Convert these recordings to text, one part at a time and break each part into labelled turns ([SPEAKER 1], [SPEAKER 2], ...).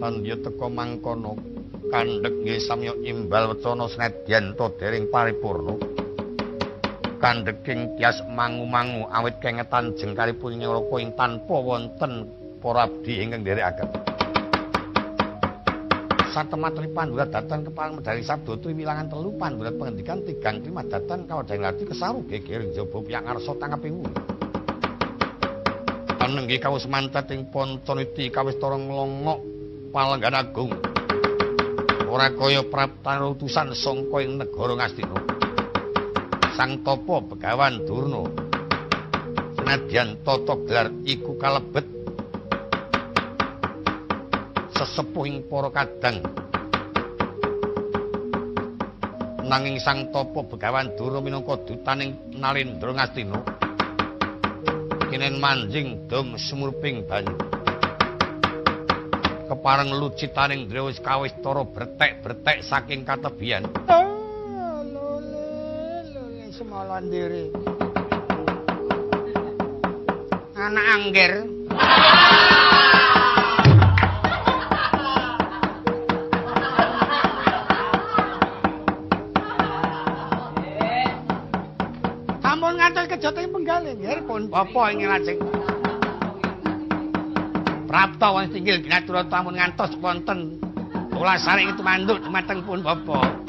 [SPEAKER 1] Nandya teka mangkono kandhek nggih samya imbal wecana senadyan ta dereng paripurna. Kandheking tias mangu-mangu awit kengetan jengkaripun Nyalaka ing tanpa wonten para abdi ingkang nderekaken. Satematri Pandura datan kepareng medhari sabda triwilangan telu Pandura pengendikan tigang trimah datan kawadhaning lati kesaru geger njaba piyak ngarsa tangkeping wuri. Anenggi kawus mantet ing Pancaniti kawistara nglongok palenggan agung. Ora kaya praptan utusan sangka ing negara Ngastina. Sang Tapa Begawan Durna senadyan tata gelar iku kalebet sesepuhing para kadang, nanging Sang Tapa Begawan Durna minangka dutaning Nalendra Ngastina kinen manjing dom sumurping banyu kepareng lucitaning ndra wis kawistara bertek-bertek saking katebian. Semalandiri anak angger. Ampun ngantos kejoting penggalih nggih pun bapa ing lajeng. Prapta wonten tinggil binaturata ampun ngantos wonten tulasane ing tumanduk dumateng pun bapa.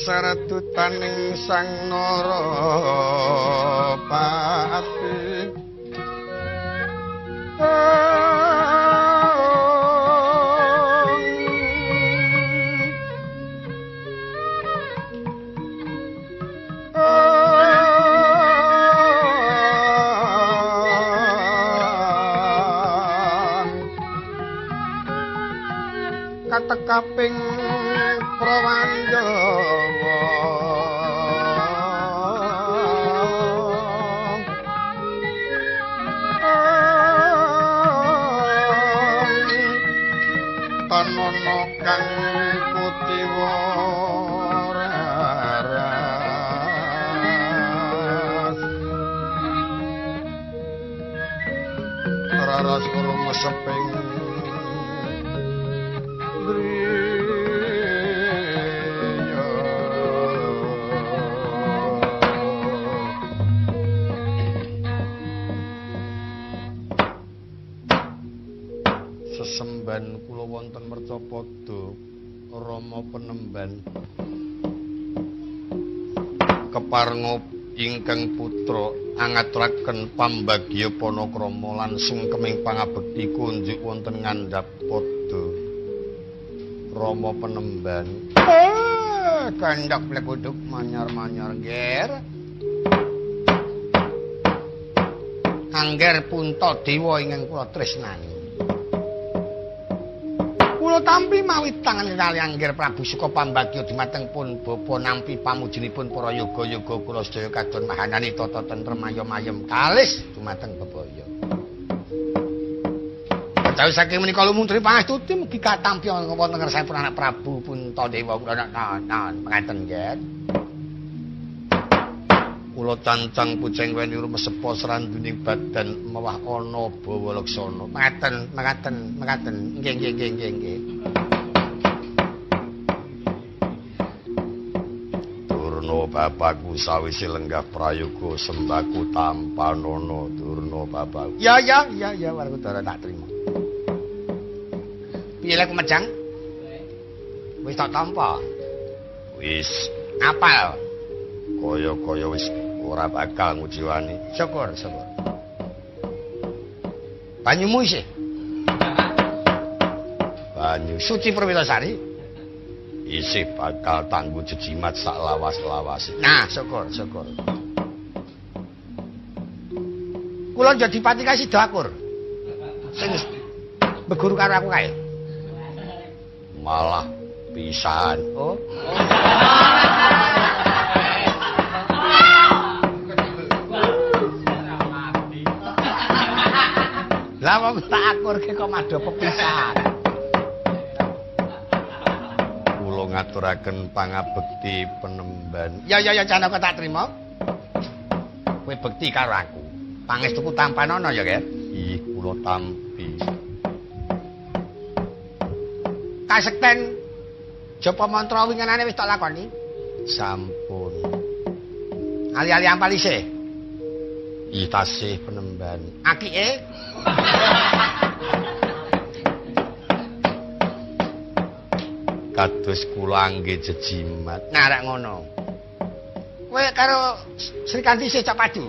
[SPEAKER 1] Saradutaning Sang Narapati katekaping Prawandawa tanono kang kutiwa raras raras krama seping sesemban kula wonten mercapada Rama Penemban keparenga Ingkang putra angaturaken pambagya panakrama lan sungkeming pangabekti kunjuk wonten ngandhap pada Rama Penemban. Kandhak pleguduk manyar-manyar ger. Angger Puntadewa ingkang kula tresnani. Kula tampi mawi tangan kali Angger Prabu Suka pambagya dumateng pun bapa nampi pamujinipun para yoga-yoga kula sedaya kadon mahanani tata tentrem ayem-ayem kalis dumateng bebaya. Kejawi saking menika lumutri pangastuti mugi katampi wonten ngersanipun anak Prabu Puntadewa kula nan mengaten nggih. Kula cancang puceng weni rumesepa sranduning badan mewah ana bawa laksana. Mengaten, mengaten, mengaten. Nggih, nggih, nggih, nggih, nggih. Durna bapakku sawise lenggah prayoga sembahku tampanana Durna bapakku. Ya, ya, ya, ya, Werkudara tak trima. Piye lek mejang? Wis tak tampa. Wis apal. Kaya-kaya wis ora bakal ngujiwani. Syukur, syukur. Banyumu isih. Banyu suci Perwitasari isih bakal tanggo jejimat sak lawas-lawase. Nah, syukur, syukur. Kula njadi pati kasida akur. Sing beguru karo aku kae. Malah pisan. Oh. Lah wong tak akurke kok madha pepisahan. Kula ngaturaken pangabekti Penemban. Ya ya ya Janaka tak trima. Kowe bekti karo aku. Pangestuku tampanana ya, Ger. Ih, kula tampi. Kasekten japa mantra winginane wis tak lakoni. Sampun. Ali-ali ampal isih. Ih, tasih Penemban. Akike kados kula angge jejimat. Nah, rek ngono. Kowe karo Srikanti isih cak padu.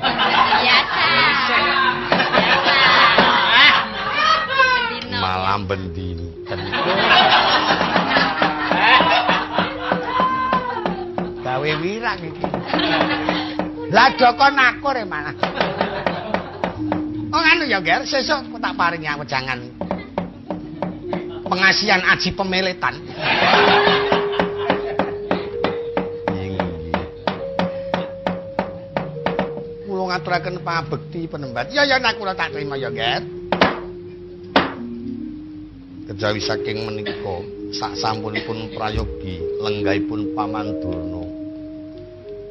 [SPEAKER 2] Biasa. Biasa.
[SPEAKER 1] Malam bendinten. Gawe wirang iki. Lah Joko nakur e malah. Oh anu ya, Ger, sesuk aku tak paringi wejangan. Pengasihan aji pemeletan. Inggih. Kula ngaturaken pangabekti Penemban. Ya ya nek kula tak trima ya, Ger. Kejawi saking menika sak sampunipun prayogi lenggahipun Paman Durna.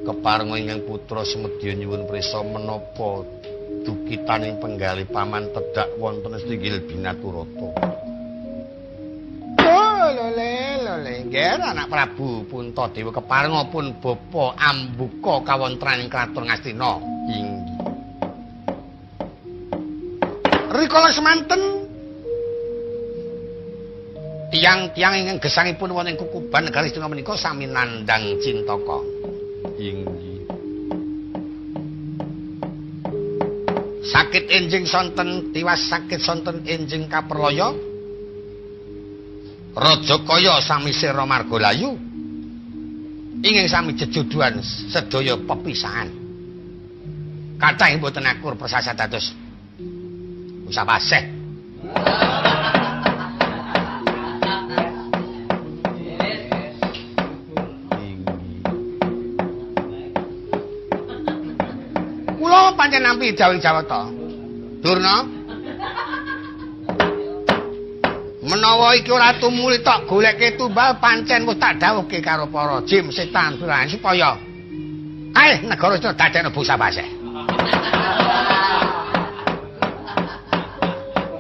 [SPEAKER 1] Keparenga ingkang putra semedya nyuwun prisa menapa dukitaning penggalih paman tedhak wonten setinggil Binaturata. Oh, lole lole, nger anak Prabu Puntadewa keparenga pun bapa ambuka kawontenan ing kraton Ngastina. Inggih. Rikala semanten tiyang-tiyang ingkang gesangipun wonten kukuban negari Astina menika sami nandhang cintaka. Inggih. Sakit enjing sonten tiwas sakit sonten enjing kaperlaya. Raja kaya sami sira margalayu. Ingkang sami jejodohan sedaya pepisahan. Kathah ing boten akur persasat dados usah paseh. Kula pancen nampi dawuh Jawata. Durna. Menawa iki ora tumuli tok goleke tumbal pancen wis tak dawuhke karo para jim setan bulan supaya ae negara itu dadekno bangsa paseh.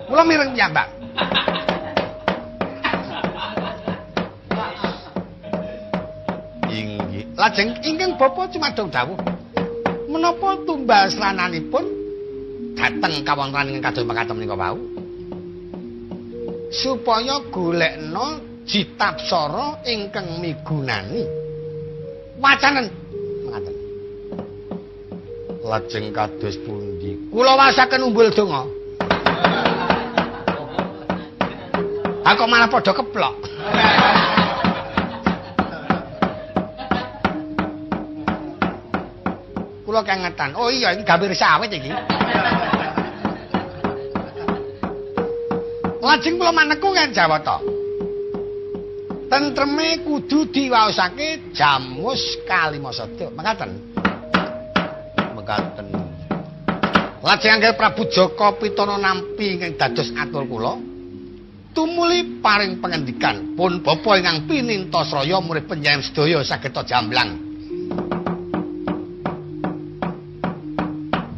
[SPEAKER 1] Kula mireng piyambak. Inggih. Lajeng ingkang bapa cumadong dawuh. Menapa tumbal srananipun dhateng kawontenan ingkang kados mekaten menika wau? Supaya golekno jitapsara ingkang migunani. Wacanen mengaten. Lajeng kados pundi? Kula wasaken umbul donga. Aku malah padha keplok. Kula kangetan. Oh iya iki gambir sawit iki. Lajeng kula maneku kan Jawata. Tentreme kudu diwaosake jamus kalimasada. Mekaten. Mekaten. Lajeng angger Prabu Jaka Pitana nampi ingkang dados atur kula, tumuli paring pangendikan pun bapa ingkang pinintasraya murid panjenengan sedaya saged jamblang.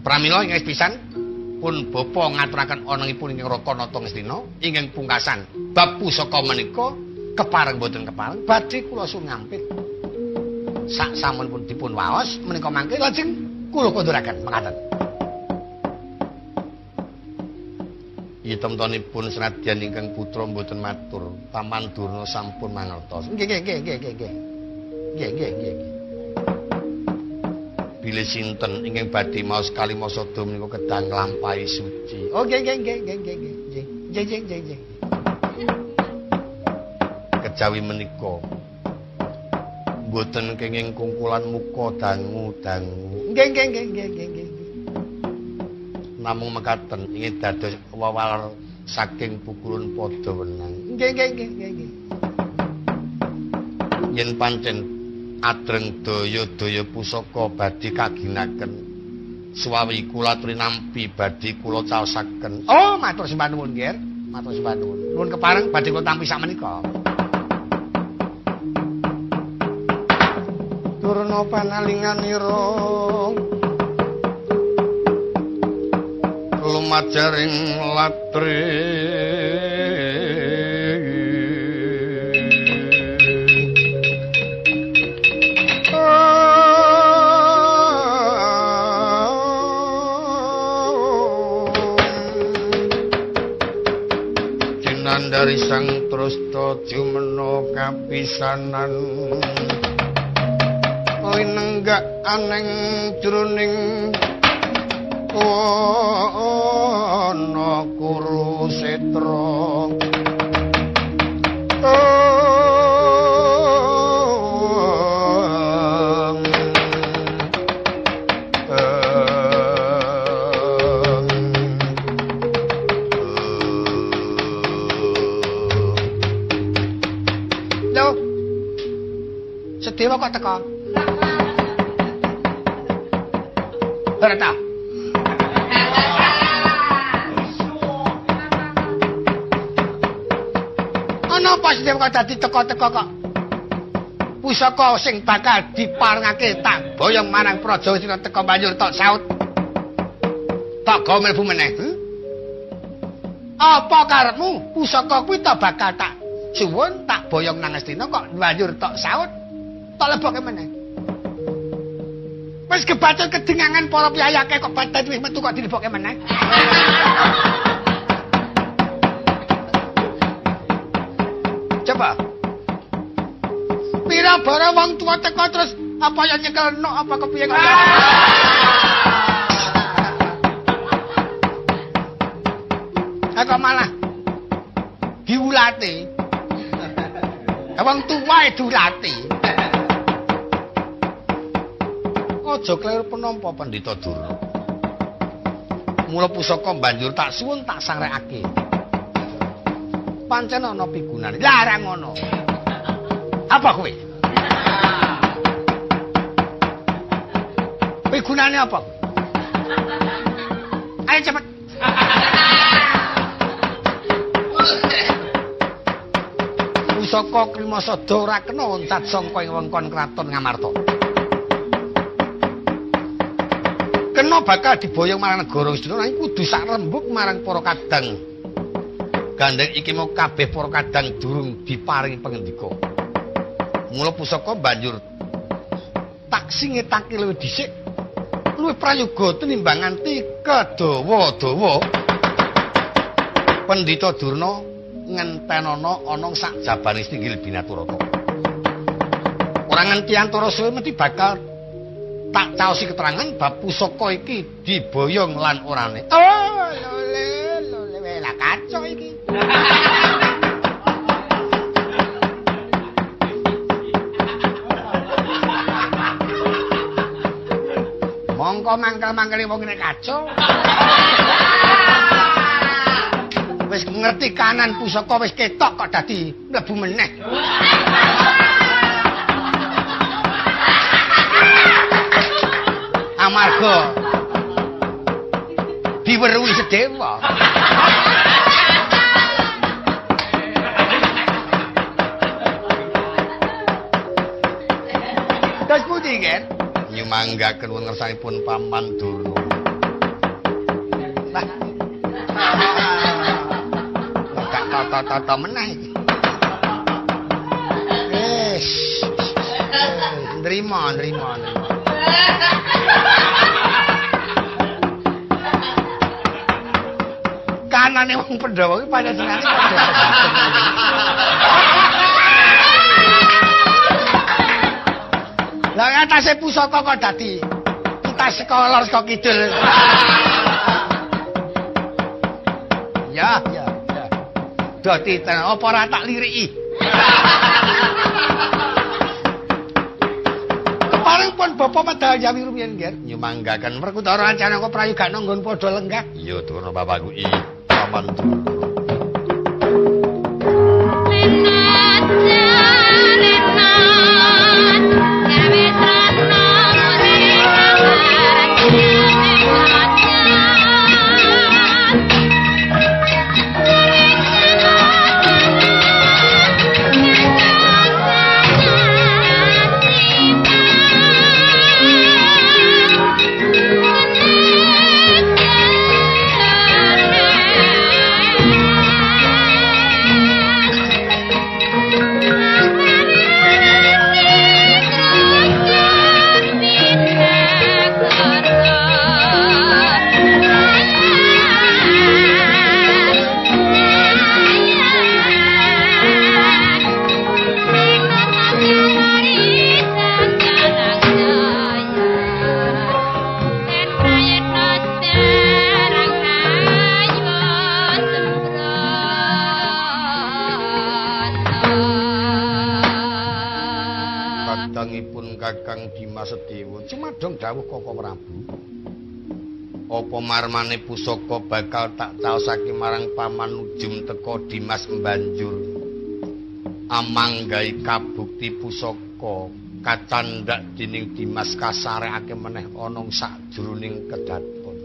[SPEAKER 1] Pramila ingkang pisan pun bapa ngaturaken onengipun ingkang Raka Nata Ngastina ingkang pungkasan bab pusaka menika kepareng boten kepareng badhe kula suwun ngampit. Sak samunipun dipun waos menika mangke lajeng kula konduraken mekaten. Itemtonipun senadyan ingkang putra mboten matur, Paman Durna sampun mangertos. Nggih nggih nggih nggih nggih. Nggih nggih nggih. Bilih sinten ingkang badhe maos kalimasada menika kedah nglampahi suci. Oh nggih nggih nggih nggih nggih nggih. Nggih nggih nggih nggih. Kejawi menika mboten kenging kungkulan muka dangu-dangu. Nggih nggih nggih nggih nggih. Namung mekaten ingin dados wawalar saking pukulun padha wenang. Nggih nggih nggih nggih. Yen pancen adreng daya-daya pusaka badhe kaginaken suwawi kula aturi nampi badhe kula caosaken. Oh, matur sembah nuwun, Nger. Matur sembah nuwun. Nuwun kepareng badhe kula tampi sakmenika. Durna panalinganira lumajaring latri Cinandari sang trusta jumena kapisanan linenggak aneng jroning ana Kurusetra. Lho, Sedewa kok teko? Ora ta? Ana apa sing kok dadi teko-teko kok? Pusaka sing bakal diparengake tak boyong marang Praja Astina teko banjur tok saut. Tok gawe mlebu meneh. Apa karepmu? Pusaka kuwi tok bakal tak suwun tak boyong nang Astina kok banjur tok saut tok leboke meneh. Wis kebacut kedengangan para piyayake kok badan wis metu kok dilebokke meneh. Coba. Pira bara wong tuwa teko terus apa ya nyekel nok apa kepiye kok. Kok malah diulati. Wong tuwa e diulati. Aja kleru penampa Pandhita Durna. Mula pusaka banjur tak suwun tak sarekake. Pancen ana pigunane. Lah ora ngono. Apa kowe? Pigunane apa? Ayo cepet. Pusaka Krimasada ora kena loncat sangka ing wengkon kraton Ngamarta. Kena bakal diboyong marang negara Wisnu nanging kudu sak rembug marang para kadang. Gandeng iki mau kabeh para kadang durung diparingi pangendika. Mula pusaka banjur tak singetake luwih dhisik, luwih prayoga tenimbang nganti kedawa-dawa. Pandhita Durna ngentenana ana sak jabane Stinggil Binaturata. Ora ngenti antara suwe mesti bakal Tak caosi keterangan bab pusaka iki diboyong lan orane. Oh, lole lole lah kacau iki. Mongko mangkel-mangkeli wong nek kacau. Wis ngerti kanan pusaka wis ketok kok dadi mlebu meneh. Amarga diweruhi sedewa. Terus pundi, Ger? Nyumanggaken ngersanipun Paman Durna. Lah. Gak tata-tata meneh iki. Wis. Nrimo, nrimo, nrimo. Kanane wong Pandhawa iki pancen senengane padha. Lah atase pusaka kok dadi entas saka lor saka kidul. Ya, ya, ya. Dadi apa ora tak liriki. Kepareng pun Bapak medal Jawi rumiyin, Ger. Nyumanggaken Werkudara ancana kok prayogana nggon padha lenggah. Iya, Durna bapakku iki Paman Durna. Kakang Dimas Sedewa cumadong dawuh Koko Prabu. Apa marmane pusaka bakal tak caosake marang Paman Ujum teka Dimas mbanjur amanggahi kabukti pusaka kacandhak dening Dimas kasarekake meneh ana sajroning kedaton.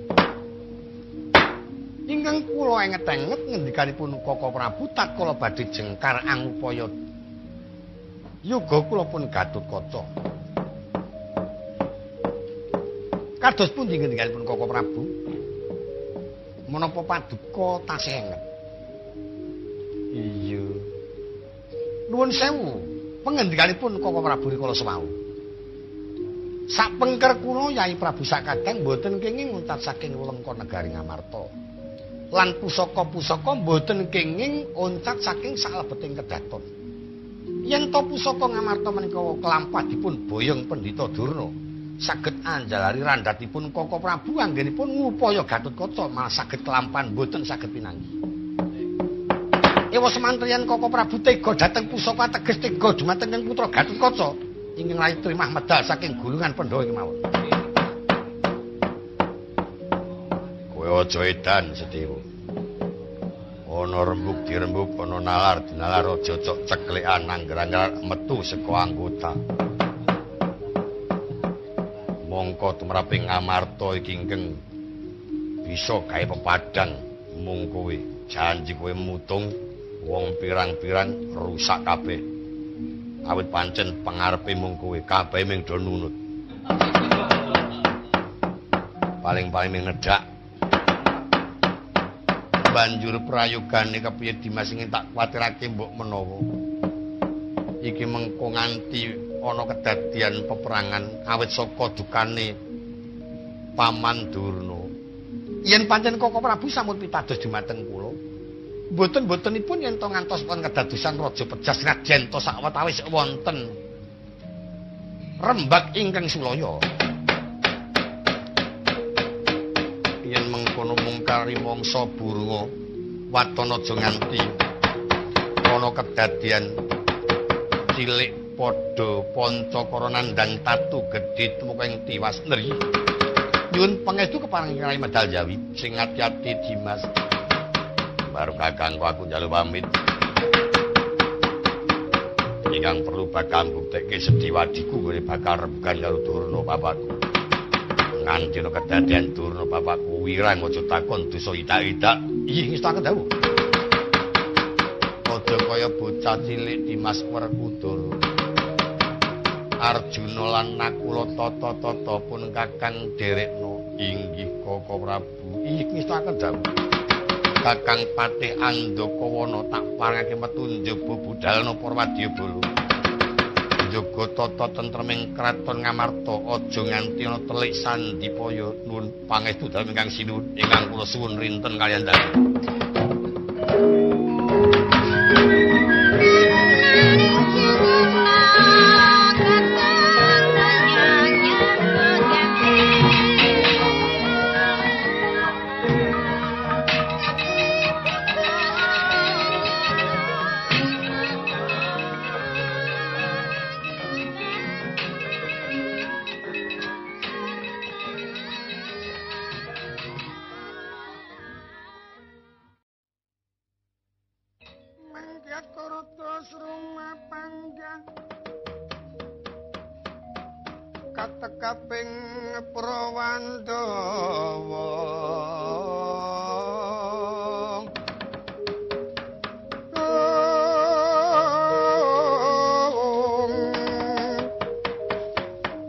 [SPEAKER 1] Ingkang kula enget-enget ngendikanipun Koko Prabu tatkala badhe jengkar angupaya yoga kula pun Gatotkaca. Kados pundi ngendikanipun Koko Prabu? Menapa paduka tasih enget? Iya. Nuwun sewu, pengendikanipun Koko Prabu rikala sewau. Sapengker kula Yai Prabu sakadang mboten kenging untat saking wewengkon negari Ngamarta. Lan pusaka-pusaka mboten kenging uncat saking salebeting kedaton. Yen to pusaka Ngamarta menika kelampah dipun boyong Pendhita Durna, saged anjalari randhatipun Koko Prabu anggenipun ngupaya Gatotkaca malah saged kelampan mboten saged pinanggih. Ewa semantriyan Koko Prabu tega dhateng pusaka teges tega dumateng putra Gatotkaca ingkang layu trimah medal saking gulungan Pandhawa kemawon. Kowe aja edan Sedewa. Ana rembug dirembug, ana nalar dinalar, aja cok ceklekan angger-angger metu saka anggota. Mongko tumraping Ngamarta iki ingkang bisa gawe pepadang mung kowe. Janji kowe mutung wong pirang-pirang rusak kabeh. Awit pancen pangarepe mung kowe, kabeh mung do nunut. Paling-paling mung nedhak. Banjur prayogane kepiye Dimas ingin tak kuwatirake mbok menawa iki mengko nganti ana kedadian peperangan awit saka dukane Paman Durna. Yen pancen Koko Prabu sampun pitados dumateng kula, mboten-mbotenipun yen to ngantos wonten kedadosan raja pejas nadyan to sawetawis wonten rembag ingkang sulaya. Yen mengkono mung kari mangsa burunga waton aja nganti ana kedadian cilik padha pancakara nandhang tatu gedhe tumeka ing tiwas neri. Nyuwun pangestu kepareng Rai Medal Jawi sing ati-ati Dimas. Baru kakangku aku njaluk pamit. Ingkang perlu bakal mbuktekke sedhiwadiku nggone bakal rembugan karo Durna bapakku. Nganti ana kedadian Durna bapakku wirang aja takon dosa idak-idak. Ih ngestake dawuh. Aja kaya bocah cilik Dimas Werkudara. Arjuna lan Nakula tata-tata pun kakang derekno inggih Kaka Prabu. Ih ngestake dawuh. Kakang Patih Andakawana tak parengake metu njaba budalna para wadyabala. Njaga tata tentreming kraton Ngamarta aja nganti ana telik sandipaya. Nuwun pangestu dalem ingkang sinuwun ingkang kula suwun rinten kaliyan dalu. Katekaping Prawandawa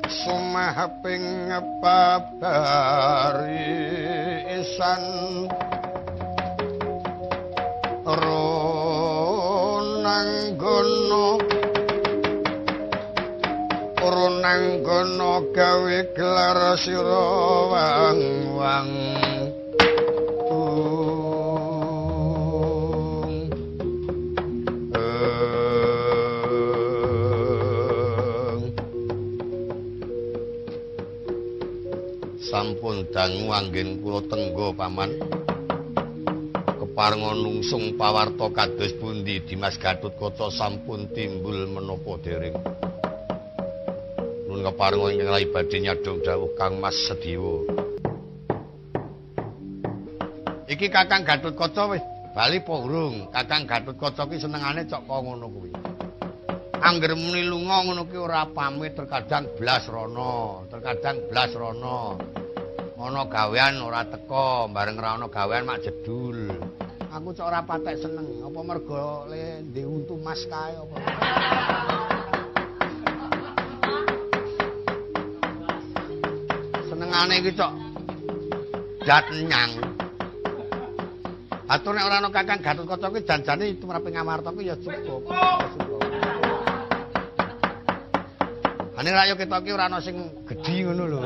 [SPEAKER 1] sumahaping babarisan Ronanggono gawe gelar sira wang-wang. Sampun dangu anggen kula tengga paman. Keparenga nungsung pawarta kados pundi Dimas Gatotkaca sampun timbul menapa dereng. Nuwun keparenga ingkang rai badhe nyadhong dawuh Kang Mas Sediwa. Iki Kakang Gatotkaca wis bali apa urung? Kakang Gatotkaca ki senengane cok kaya ngono kuwi. Angger muni lunga ngono ki ora pamit, terkadang blas rono, terkadang blas rono. Ana gawean ora teka, bareng ora ana gawean mak jedul. Aku cok ora patek seneng, apa mergo le ndek untu mas kae apa. Senengane iki cok dat nyang. Atur nek ora ana Kakang Gatotkaca kuwi janjane tumrape Ngamarta kuwi ya cukup. Ane ra yo ketok ki ora ana sing gedhi ngono lho.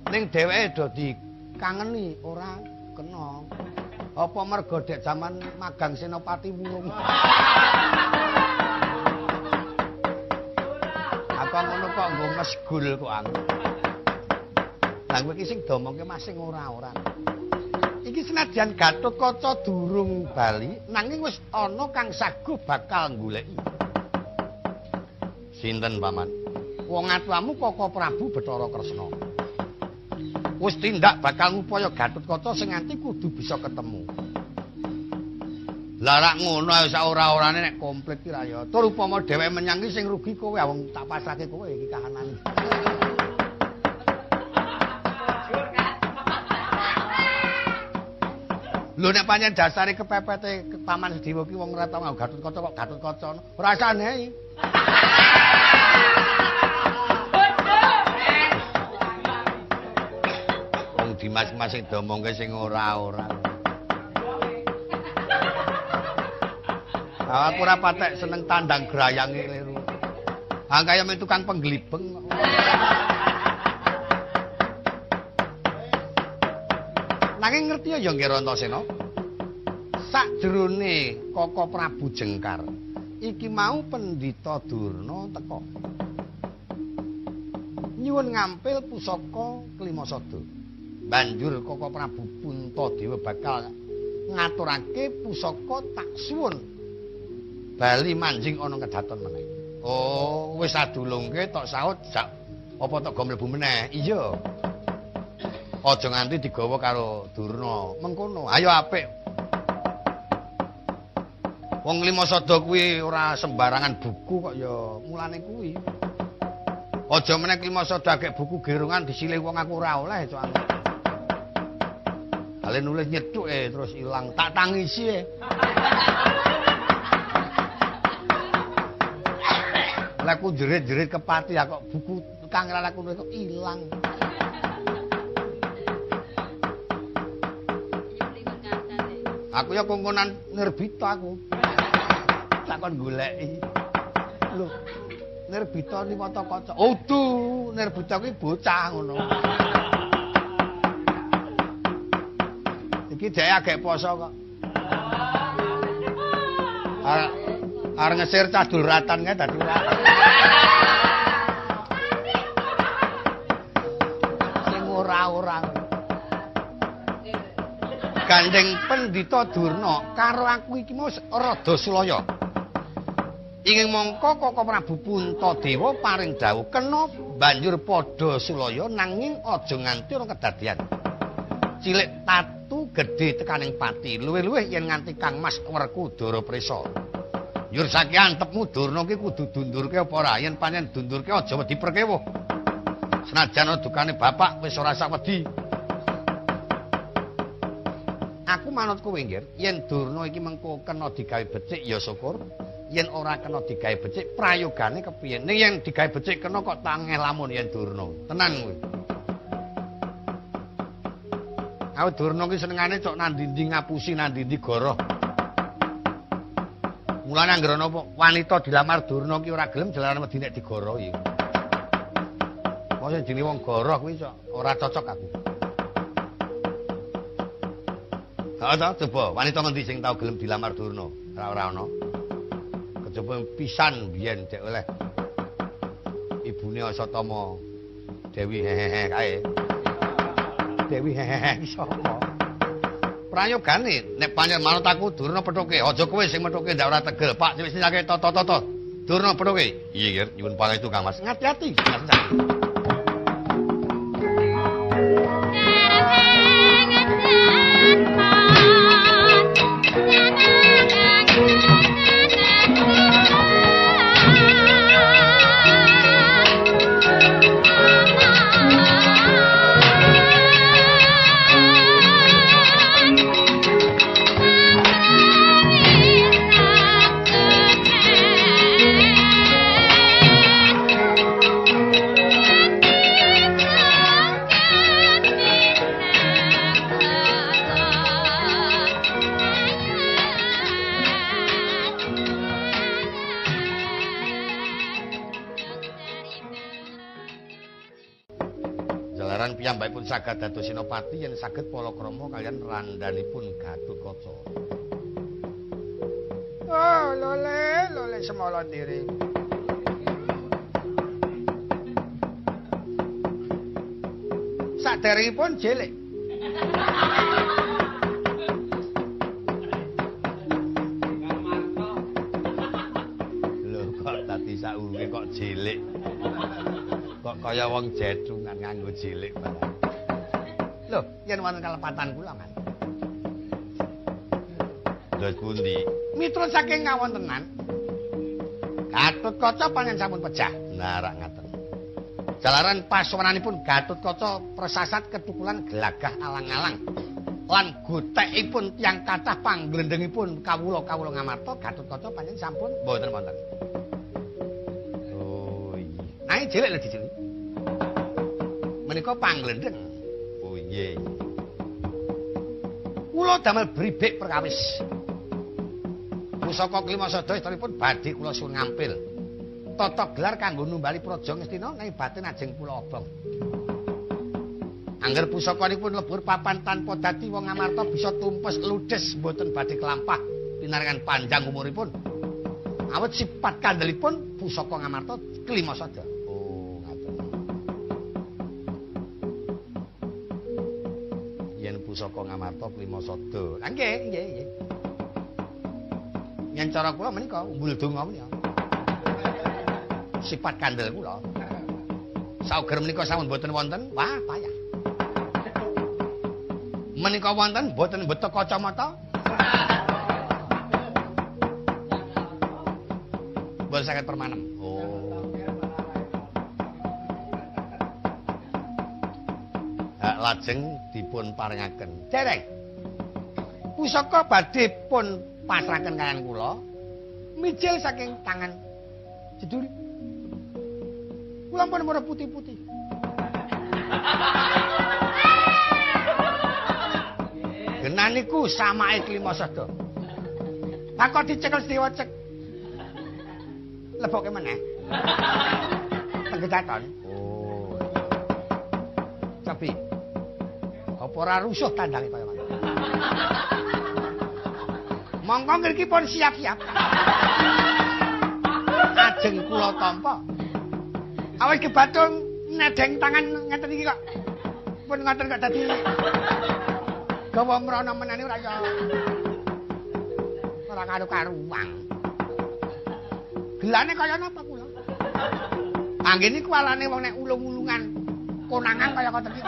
[SPEAKER 1] Ning dheweke do dikangeni ora kena. Apa mergo dek jaman magang Senopati wurung. Apa ngono kok nggo mesgul kok aku. Lah kowe iki sing domongke Mas sing ora-ora. Iki senajan Gatotkaca durung bali nanging wis ana kang saguh bakal goleki. Sinten paman? Wong atuamu Kaka Prabu Bathara Kresna. Wis tindak bakal ngupaya Gatotkaca sing nganti kudu bisa ketemu. Lah rak ngono wis ora-orane nek komplit ki ra ya. Tur upama dheweke menyang ki sing rugi kowe, wong tak pasrahke kowe iki kahanane. Lho nek pancen dasare kepepete Paman Sediwa ki wong ora tau nganggo Gatotkaca kok Gatotkaca ora sanehi. Wong Dimas-mas sing domongke sing ora-ora. Aku ora patek seneng tandang grayange liru. Ah kaya men tukang pengglibeng kok. Nanging ngerti ya nggih Antasena. Sakjroné Kaka Prabu Jengkar iki mau Pendhita Durna teka. Nyuwun ngampil pusaka Klimasada. Banjur Koko Prabu Puntadewa bakal ngaturake pusaka tak suwun bali manjing ana kedaton meneh. Oh, wis adulungke tok saut jak apa tok go mlebu meneh. Iya. Aja nganti digawa karo Durna. Mengkono. Ayo apik. Wong Klimasada kuwi ora sembarangan buku kok ya mulane kuwi. Aja meneh Klimasada agek buku gerungan disilih wong aku ora oleh cok. Ale nulis nyethuk terus ilang, tak tangisi e. Lah aku jerit-jerit kepati ya kok buku kangelan aku nulis kok ilang. Aku ya kongkonan Nirbita aku. Tak kon goleki. Lho, Nirbita liwata kaca. Udu, Nirbita kuwi bocah ngono. Iki dhek agek poso kok. Arep ngesir cadul ratan kae dadi ora. Sing ora-ora. Gandeng Pendhita Durna karo aku iki mau rada sulaya. Inging mangka Koko Prabu Puntadewa paring dawuh kena banjur padha sulaya nanging aja nganti ora kedadian. Cilik tatu gedhe tekaning pati, luwih-luwih yen nganti Kang Mas Werkudara prisa. Njur saiki antepmu Durna ki kudu dundurke apa ora? Yen pancen dundurke aja wedi perkewuh. Senajan dukane bapak wis ora sak wedi. Aku manut kowe nggir, yen Durna iki mengko kena digawe becik ya syukur, yen ora kena digawe becik prayogane kepiye? Ning yen digawe becik kena kok tangeh lamun yen Durna. Tenan kowe. Awit Durna ki senengane cok nandi-ndi ngapusi nandi-ndi goroh. Mulane anggere ana wanita dilamar Durna ki ora gelem jalaran wedi nek digorohi. Mosok jenenge wong goroh kuwi cok ora cocok aku. Ha ta coba wanita ngendi sing tau gelem dilamar Durna? Ora ana. Kejaba pisan biyen dek oleh ibune Asatama Dewi hehehe kae. Dewi hehehe sapa? Prayogane nek pancen manut aku Durna pethuke, aja kowe sing methuke ndak ora tegel. Pak wis nyake tata-tata. Durna pethuke. Iya, Ger, nyuwun pangestu Kang Mas. Ngati-ati. Piyambakipun saged dados senopati yen saged palakrama kaliyan randhanipun Gatotkaca. Oh, lole, lole semala diri. Saderengipun jelik. Lho kok dadi saurunge kok jelik. Kok kaya wong jedungan nganggo jelik barang. Lho, yen wonten kalepatan kula, Mas. Terus pundi? Miturut saking kawontenan Gatotkaca pancen sampun pejah. Nah, rak ngaten. Jalaran pasowananipun Gatotkaca presasat ketukulan gelagah alang-alang lan gotekipun tiyang kathah pangglendhengipun kawula-kawula Ngamarta Gatotkaca pancen sampun mboten wonten. Oh iya. Nanging jelek lho dijeli. Menika pangglendheng. Oh iya. Kula damel bribik perkawis. Pusaka Klimasada istunipun badhe kula suwun ngampil. Tata gelar kanggo numbali Praja Ngastina ning batin ajeng kula obong. Angger pusakanipun lebur papan tanpa dadi wong Ngamarta bisa tumpes ludes mboten badhe kelampah pinaringan panjang umuripun. Awit sifat kandelipun pusaka Ngamarta Klimasada. Oh, ngaten. pusaka Ngamarta Klima Sada. Lah nggih, nggih, nggih. Yen cara kula menika umbul donga menika. Sifat kandel kula. Sauger menika sampun boten wonten, wah payah. Menika wonten boten beto kacamata. Boten saged permanem. Oh. Lajeng dipun paringaken. Dereng. Pusaka badhe pun pasrahaken kaliyan kula. Mijil saking tangan jeduli. Kula pun murah putih-putih. Genan niku samake Klima Sada. Takok dicekel Sedewa cek. Lebokke meneh. Tenggedaton. Oh. Cobi. Apa ora rusuh tandange kaya ngono. Mongko ngriki pun siap-siap. Ajeng kula tampa. Awis kebatung nedeng tangan ngeten iki kok. Pun ngoten kok dadi gawa mrana menane ora ya. Ora karu-karuang. Gelane kaya napa kula? Anggen niku alane wong nek ulung-ulungan konangan kaya ngoten iki.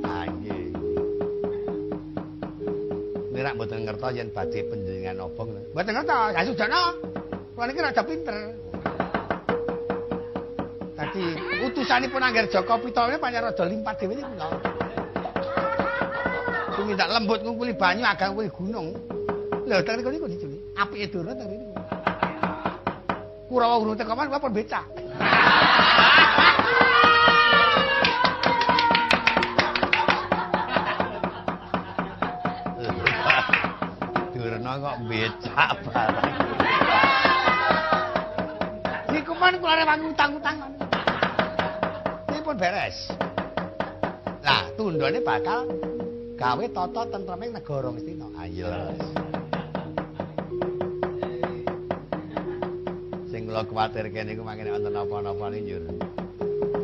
[SPEAKER 1] Ah nggih. Nirak mboten ngertos yen badhe panjenengan obong. Mboten ngertos, ya sudana. Kula niki rada pinter. Dadi utusanipun Angger Jaka Pitane pancen rada limpat dhewe niku kula. Tumindak lembut ngungkuli banyu agak ngungkuli gunung. Lho teng niku niku diculi. Apike Durna teng niku. Kurawa gunung teko man kula pun becak. Durna kok becak barang. Niku man kula rewangi utang-utang. Niki pun beres. Lah tundhone bakal gawe tata tentreming negara Ngastina. Ayo. Sing kula kuwatirke niku mangkene wonten napa-napa niku njur.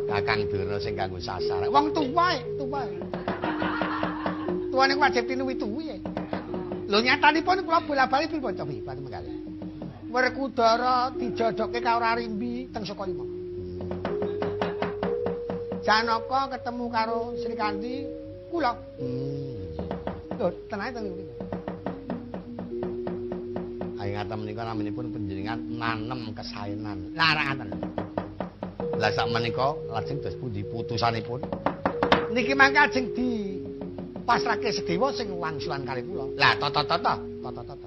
[SPEAKER 1] Kakang Durna sing kanggo sasaran. Wong tuwa, tuwa. Tuwa niku wajib tinuwi-tuwi. Lho nyatanipun kula bola-bali pripun cobi pati mengkali. Werkudara dijodohke karo Arimbi teng Sukalima. Janaka ketemu karo Srikandi kula. Lho tenane teng niku. Ayo ngaten menika naminipun panjenengan nanem kesaenan. Lah ngaten. Lah sak menika lajeng dos pundi putusanipun? Niki mangke ajeng dipasrahke Sedewa sing wangsulan kali kula. Lah tata-tata, tata-tata.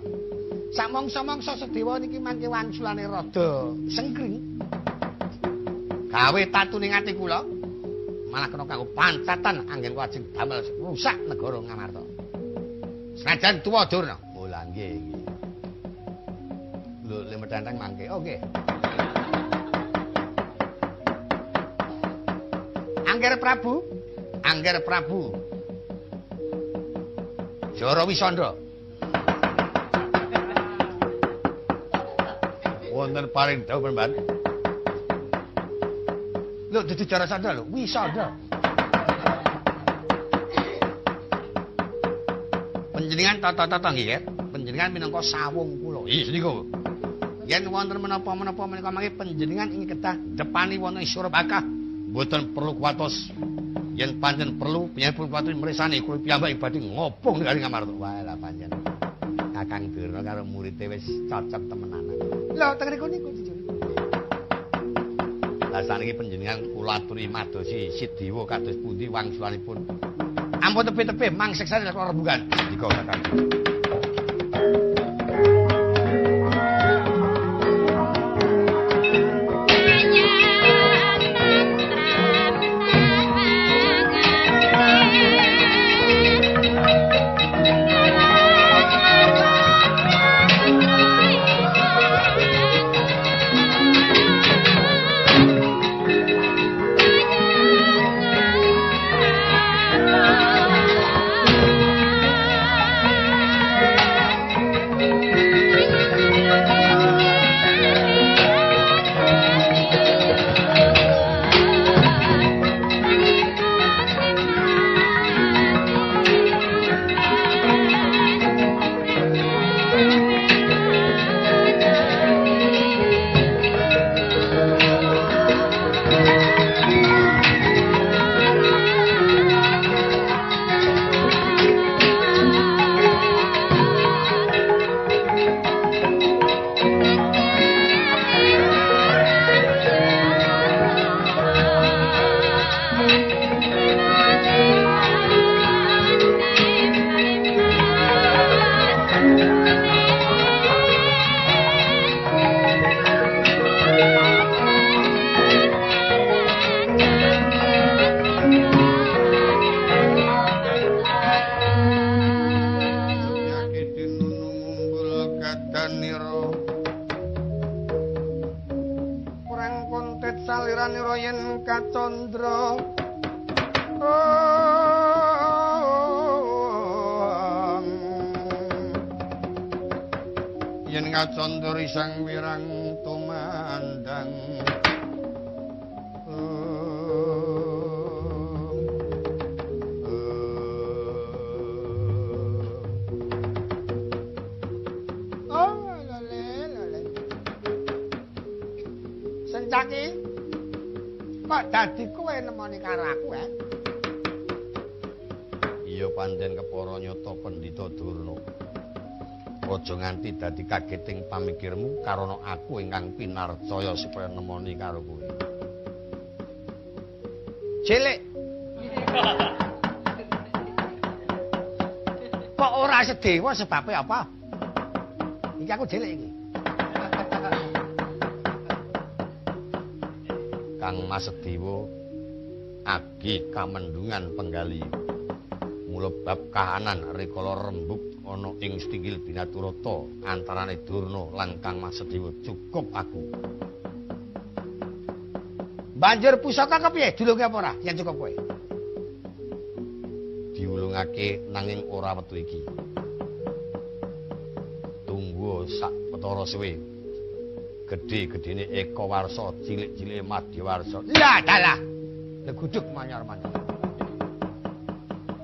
[SPEAKER 1] Sak mangsa-mangsa Sedewa niki mangke wangsulane rada sengkring. Gawe tatune ati kula malah kena kanggo pancatan anggen kula ajeng damel rusak negara Ngamarta. Senajan tuwa Durna. Oh lah nggih nggih. Lho lemedanteng mangke. Oh nggih. Angger Prabu, Angger Prabu. Jara Wisandra. Wonten paring dawuh Mbah. Lho dudu Jara Sandra lho, Wisandra. Panjenengan tata-tata nggih, panjenengan minangka sawung kula. Ih niku. Yen wonten menapa-menapa menika mangke panjenengan ing kedah depani wonten ing Surabakah. Mboten perlu kuwatos. Yen pancen perlu panjenengan kuwatos mresani kula piyambak badhe ngobong negari Ngamarta. Wah lah pancen. Kakang Durna karo murite wis cocok temenanan. Lho teng riku niku jujur. Lah saniki panjenengan kula aturi madosi Sidewa kados pundi wangsulanipun. Ampun tebih-tebih mang seksane kula rembugan. Ndika Kakang. saliranira kurang kontet saliranira yen kacandra yen kacandra isang wirang tumandang. Sencaki, kok dadi kowe nemoni karo aku, eh? Iya pancen kepara nyata Pendhita Durna. Aja nganti dadi kageting pamikirmu karana aku ingkang pinarcaya supaya nemoni karo kowe. Cilik. Kok ora sedewa sebabe apa? Iki aku cilik iki. Kang Mas Sedewa agi kamendungan penggali. Mula bab kahanan rikala rembug ana ing Stinggil Binaturata antarane Durna lan Kang Mas Sedewa cukup aku. Banjur pusaka kepiye? Diulungke apa ora? Yen cukup kowe. Diulungake nanging ora wektu iki. Tunggu sak petara suwe. Gedhe-gedhene Eka Warsa, cilik-cilike Madyawarsa. Lah dalah. Leguduk manyar-manyar.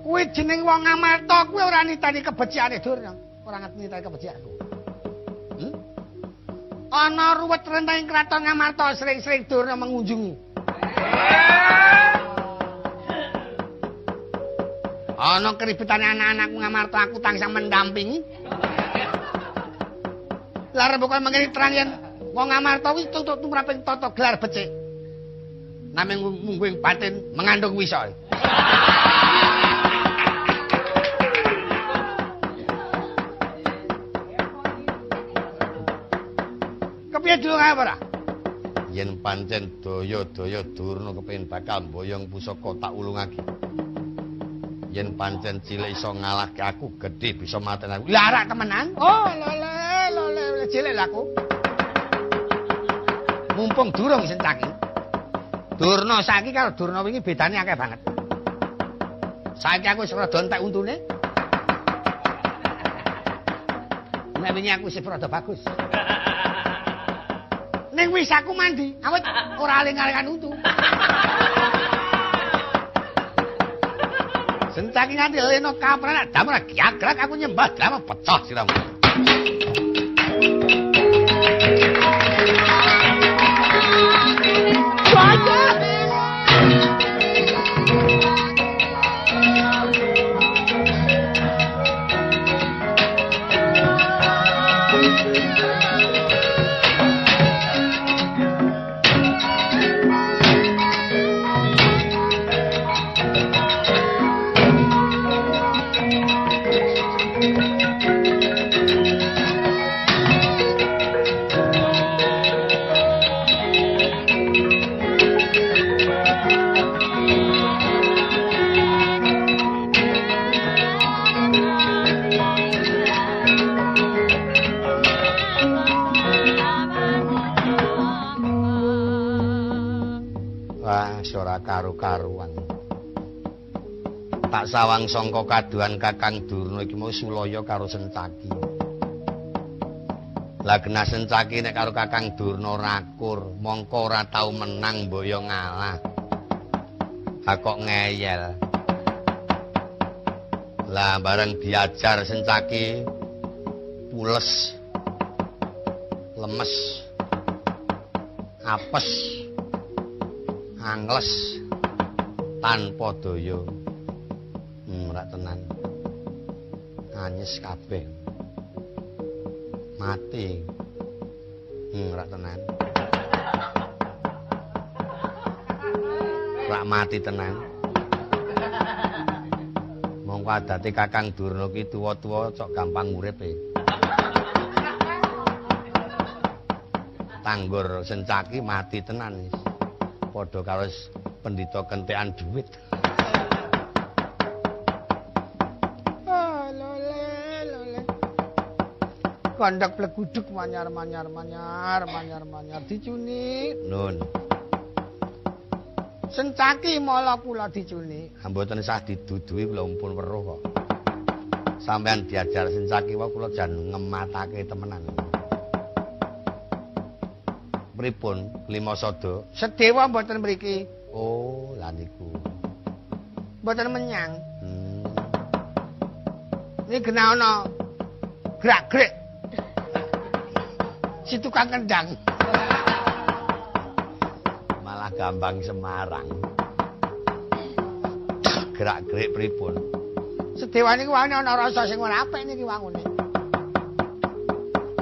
[SPEAKER 1] Kuwi jeneng wong Ngamarta kuwi ora nitani kebecikane Durna, ora nitani kebecikanku. Ana ruwet renteng kraton Ngamarta sering-sering Durna mengunjungi. Ana keributane anak-anakku Ngamarta aku tansah mendampingi. Lah rembukan mengene terang yen wong Ngamarta kuwi tutuk tumraping tata gelar becik. Namung mungguing batin mengandung wisa. Kepiye dilungake apa ora? Yen pancen daya-daya Durna kepengin bakal mboyong pusaka tak ulungake. Yen pancen cilik iso ngalahke aku, gedhe bisa mateni aku. Lah rak temenan? Oh, lole lole cilik lho aku. Mumpung durung Sencaki. Durna saiki karo Durna wingi bedane akeh banget. Saiki aku wis rada entek untune. Nek wingi aku wis rada bagus. Ning wis aku mandi, awit ora aling-alingan untu. Sencaki nganti leno kapran damra gyagrak aku nyembah drama pecah siramu. Karu-karuan. Tak sawang sangka kaduhan Kakang Durna iki mau sulaya karo Sencaki. Lah genah Sencaki nek karo Kakang Durna rakur, mongko ora tau menang mbaya ngalah. Ha kok ngeyel. Lah bareng diajar Sencaki pules, lemes, apes, angles tanpa daya. Ora tenan. Anyes kabeh. Mati. Ora tenan. Ora mati tenan. Mongko adate Kakang Durna ki tuwa-tuwa cok gampang uripe. Tanggur Sencaki mati tenan wis. Padha karo pendhita kentekan dhuwit. Oh, lole, lole.
[SPEAKER 3] Gondok pleguduk manyar-manyar manyar manyar manyar dicuni.
[SPEAKER 1] Nun.
[SPEAKER 3] Sencaki mala kula dicuni.
[SPEAKER 1] Mboten sah diduduhi kula pun weruh kok. Sampeyan diajar sencaki wae kula jan ngematake temenan. Pripun Lima Sada?
[SPEAKER 3] Sedewa mboten mriki.
[SPEAKER 1] Oh, lha niku.
[SPEAKER 3] Mboten menyang. Niki genah ana grak-grik. Si tukang kendang.
[SPEAKER 1] Malah gambang Semarang. Gerak-gerik pripun?
[SPEAKER 3] Sedewa niku wau ana rasa sing ora apik niki wangune.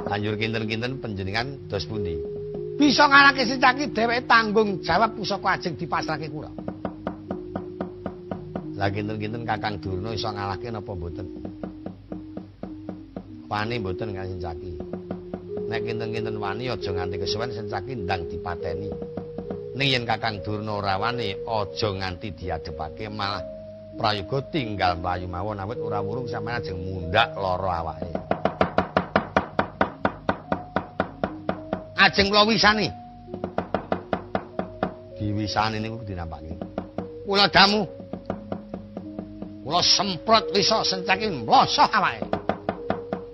[SPEAKER 1] Banjur kinten-kinten panjenengan dos pundi?
[SPEAKER 3] Bisa ngalahke Sencaki dheweke tanggung jawab pusaka ajeng dipasrahke kula.
[SPEAKER 1] Lah kinten-kinten Kakang Durna iso ngalahke napa mboten? Wani mboten kang Sencaki. Nek kinten-kinten wani aja nganti kesuwen Sencaki ndang dipateni. Ning yen Kakang Durna ora wani aja nganti diadepake malah prayoga tinggal mlayu mawon awit ora wurung sampeyan ajeng mundhak lara awake.
[SPEAKER 3] Ajeng kula wisani.
[SPEAKER 1] Diwisani niku dinampake.
[SPEAKER 3] Kula damu. Kula semprot wisa Sencaki mlosoh awake.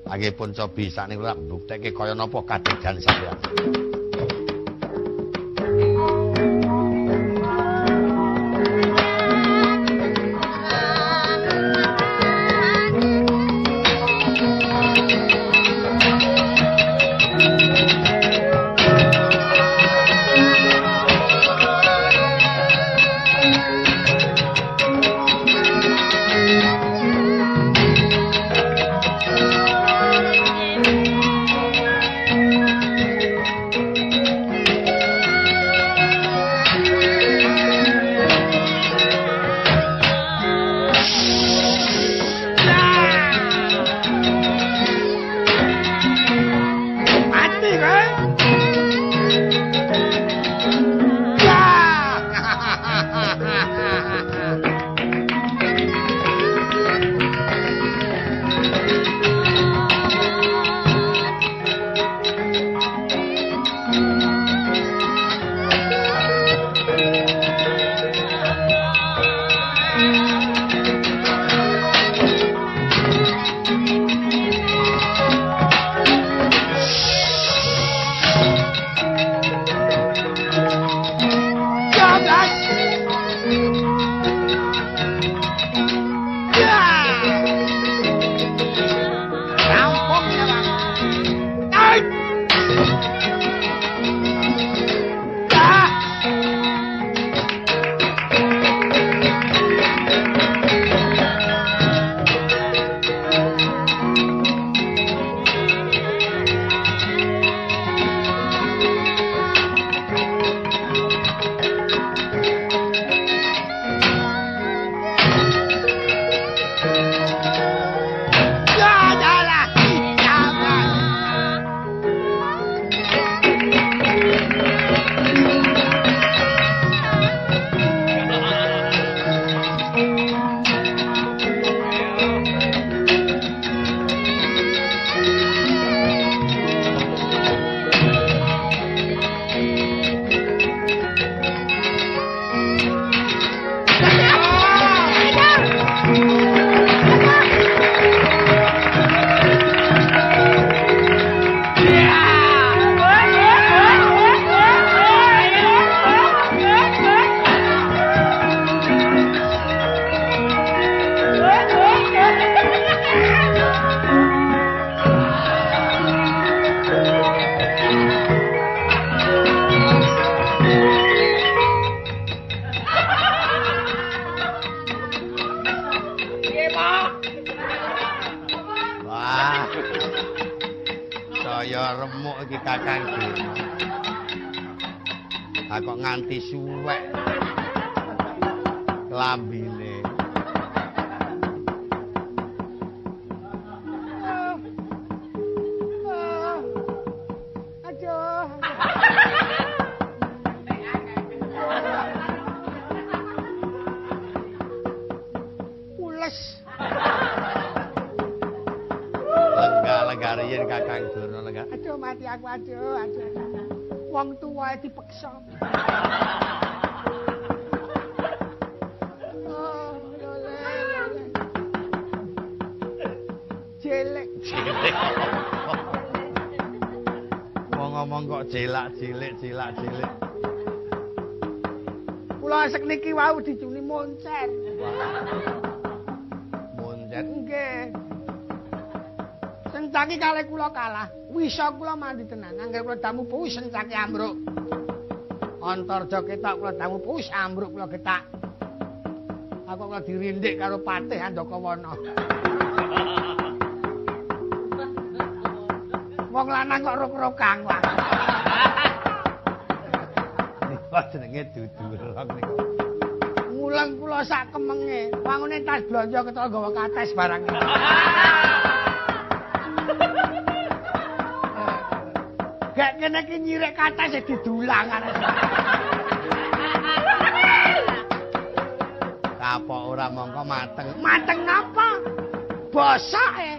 [SPEAKER 1] Angge pun cobi sakniki kula mbuktekke kaya napa kadegan sampeyan. Saya remuk iki Kakang Durna. Ha kok nganti suwek klambine.
[SPEAKER 3] Aduh. Ules.
[SPEAKER 1] Lenggah riyin Kakang Durna lenggah.
[SPEAKER 3] Aduh mati aku aduh aduh. Wong tuwa dipeksa. Oh, lole. Jelek.
[SPEAKER 1] Jelek. Wong ngomong kok jelak jilik jelak jilik.
[SPEAKER 3] Kula asek niki wau dicuni moncer.
[SPEAKER 1] Moncer
[SPEAKER 3] nggih. Sencaki kalih kula kalah. Wisa kula mandi tenan. Angger kula damu pus sencaki ambruk. Antarja ketok kula damu pus ambruk kula getak. Aku kula dirindik karo Patih Andakawana. Wong lanang kok rok-rokang wae.
[SPEAKER 1] Niku jenenge dudurok niku.
[SPEAKER 3] Nguleng kula sak kemenge. Wangune tas blonjo ketok nggawa kates barang. Gak kene iki nyirik kates didulang.
[SPEAKER 1] Kapok ora mongko mateng.
[SPEAKER 3] Mateng napa? Bosoke.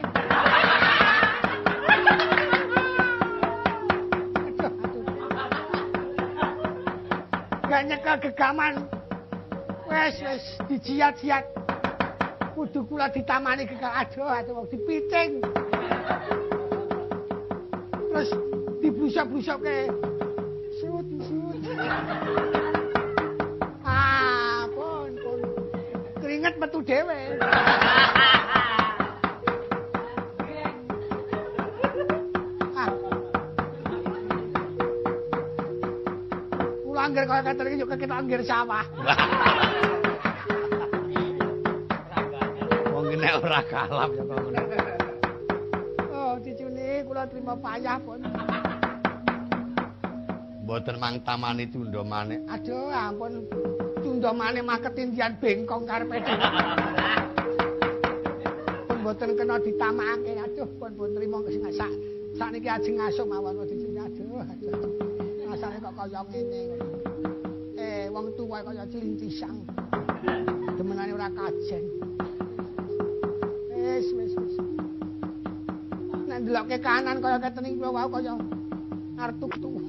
[SPEAKER 3] Gak nyekel gegaman. Wes wes dijiat-jiat. Kudu kula ditamani gegam. Aduh aduh wong dipicing. Terus diblusok-blusoke. Sut sut. Ah, pun pun. Keringet metu dhewe. Ah. Kula angger kaya kater iki yo ketok angger sawah.
[SPEAKER 1] Wong nek ora kalap ya kok ngono.
[SPEAKER 3] Oh, cicune kula trima payah pun.
[SPEAKER 1] Mboten mang tamani tundha manik.
[SPEAKER 3] Aduh, ampun. Tundha manik mah ketindihan bengkong karepe dhewe. Pun mboten kena ditamakake. Aduh, pun pun trima sing sak sakniki ajeng ngasuh mawon dicune. Aduh, aduh. Rasane kok kaya ngene. Wong tuwa kaya clincisang. Demenane ora kajen. Wis, wis, wis. Nek ndelokke kanan kaya ketene kula wau kaya arep tuku.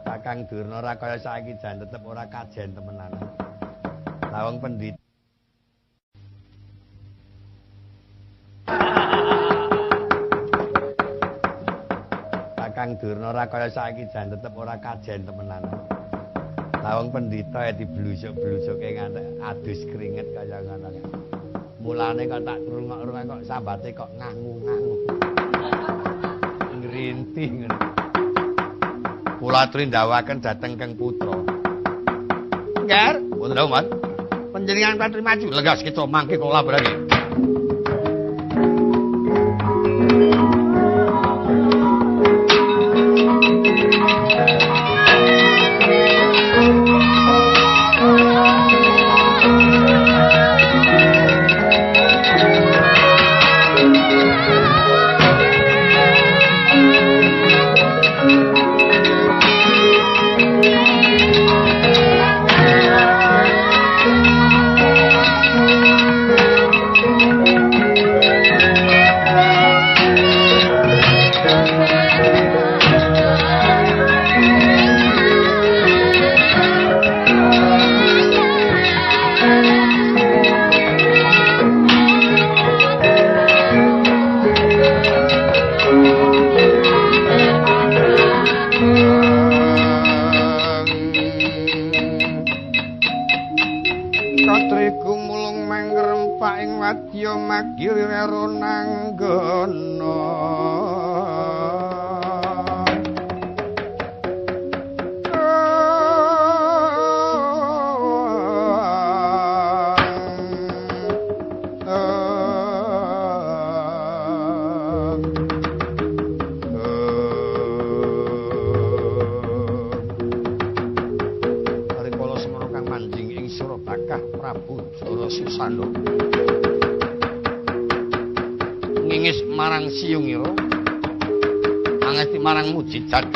[SPEAKER 1] Kakang Durna ora kaya saiki jan tetep ora kajen temenan. Lah wong pendhita Kakang Durna ora kaya saiki jan tetep ora kajen temenan. Lah wong pendhita ya diblusuk-blusuke nganti adus keringet kaya ngono. Mulane kok tak rungok-rungok kok sambate kok ngangu-ngangu. Ngrintih ngono. Kula aturi ndhawuhaken dhateng Kang Putra.
[SPEAKER 3] Ngger,
[SPEAKER 1] wonten dawuh, Mas.
[SPEAKER 3] Panjenengan patri maju.
[SPEAKER 1] Legas kita mangke kula laborake. Ngingis marang Siyungira, angesti marang mujijat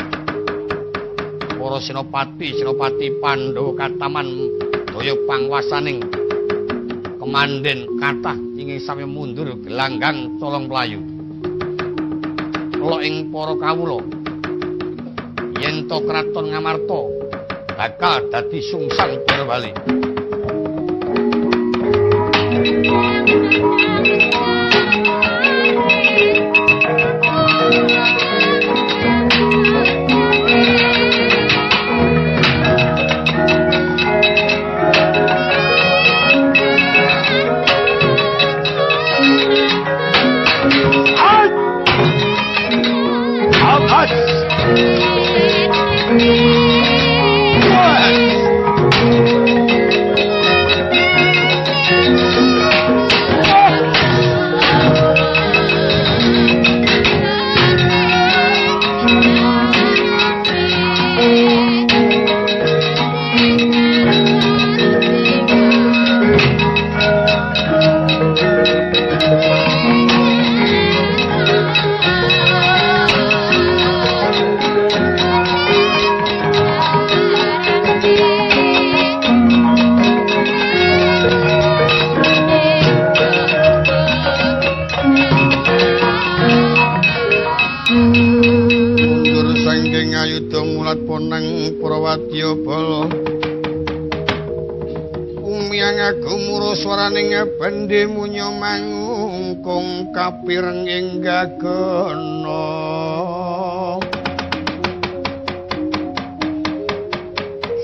[SPEAKER 1] para senopati senopati Pandhawa kataman daya pangwasaning Kemanden kathah ingkang sami mundur gelanggang colong mlayu. Lok ing para kawula yen to kraton Ngamarta bakal dadi sungsang bali. Bende munyo mangungkung kapireng ing gagana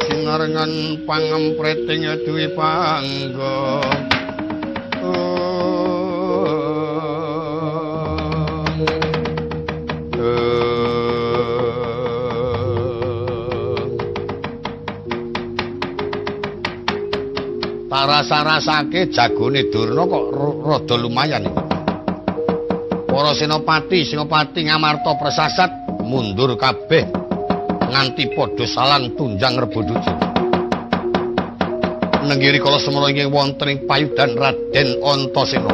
[SPEAKER 1] sinarengan pangempreting duwi pangga. Rasa-rasake jagone Durna kok rada lumayan iki. Para senopati, senopati Ngamarta presasat mundur kabeh nganti padha salang tunjang Rebo Dujo. Nenggiri kala semana ingkang wonten ing payudan Raden Antasena.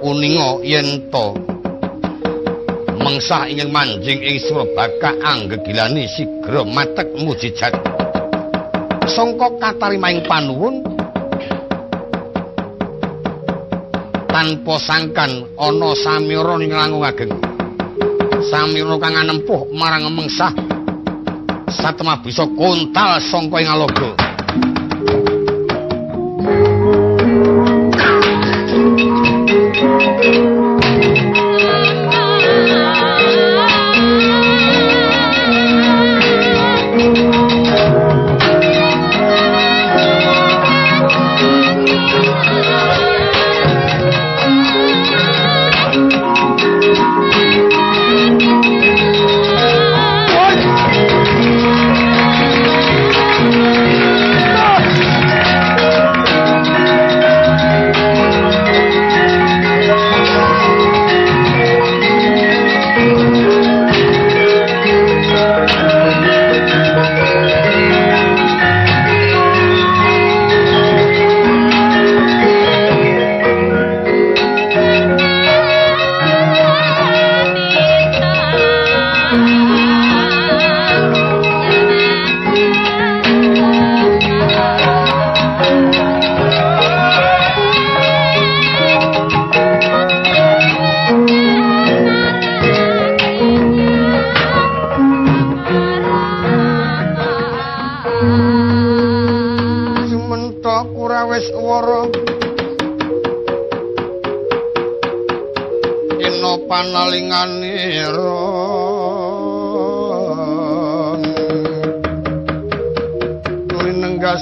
[SPEAKER 1] Uninga yen to mengsah ingkang manjing ing Surabaka anggegilani sigra matek mujijat. Sangka katarimaing panuwun tanpa sangkan ana samira ing langkung ageng. Samira kang anempuh marang mengsah satemah bisa kontal sangka ing alaga.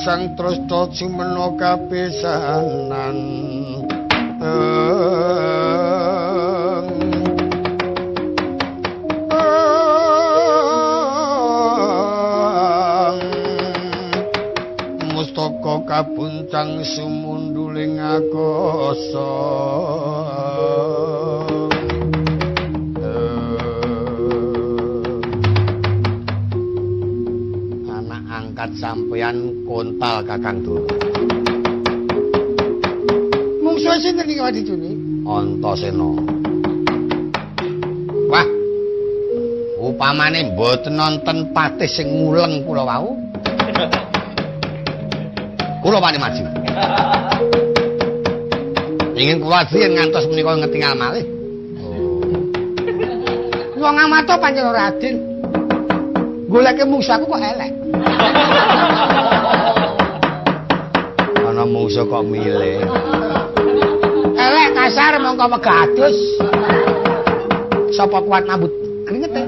[SPEAKER 1] Sang tresta jumena kapisanan mustaka kabuncang sumunduling akasa. Anak angkat sampeyan kontal Kakang Durna.
[SPEAKER 3] Mungsuhe sinten iki Wadijuni?
[SPEAKER 1] Antasena. Wah. Upamane mboten nonton patih sing nguleng kula wau. Kula wani maju. Ingin kula adri yen ngantos menika ngetingal malih.
[SPEAKER 3] Oh. Wong Ngamata pancen ora adil. Goleke mungsuh aku kok elek.
[SPEAKER 1] Ana mungsuh kok milih.
[SPEAKER 3] Elek kasar mongko wegah adus. Sapa kuat mambut kringete.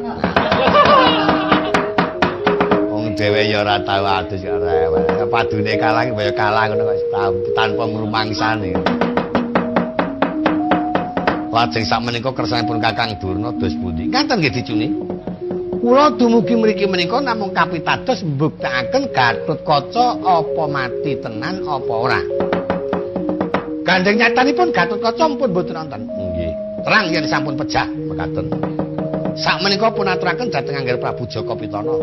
[SPEAKER 1] Wong dhewe ya ora tau adus kok rewel. Padune kalah kaya kalah ngono kok tanpa ngrumangsani. Lajeng sakmenika kersanipun Kakang Durna dos pundi? Ngaten nggih dicuni. Kula dumugi mriki menika namung kapitados mbuktekaken Gatotkaca apa mati tenan apa ora. Gandeng nyatanipun Gatotkaca pun mboten wonten. Nggih. Terang yen sampun pejah mekaten. Sakmenika pun aturaken dhateng Angger Prabu Jaka Pitana.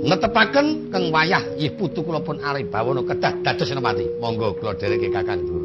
[SPEAKER 1] Netepaken keng wayah yih putu kula pun Aribawana kedah dados senopati. Monggo kula dhereke Kakang Durna.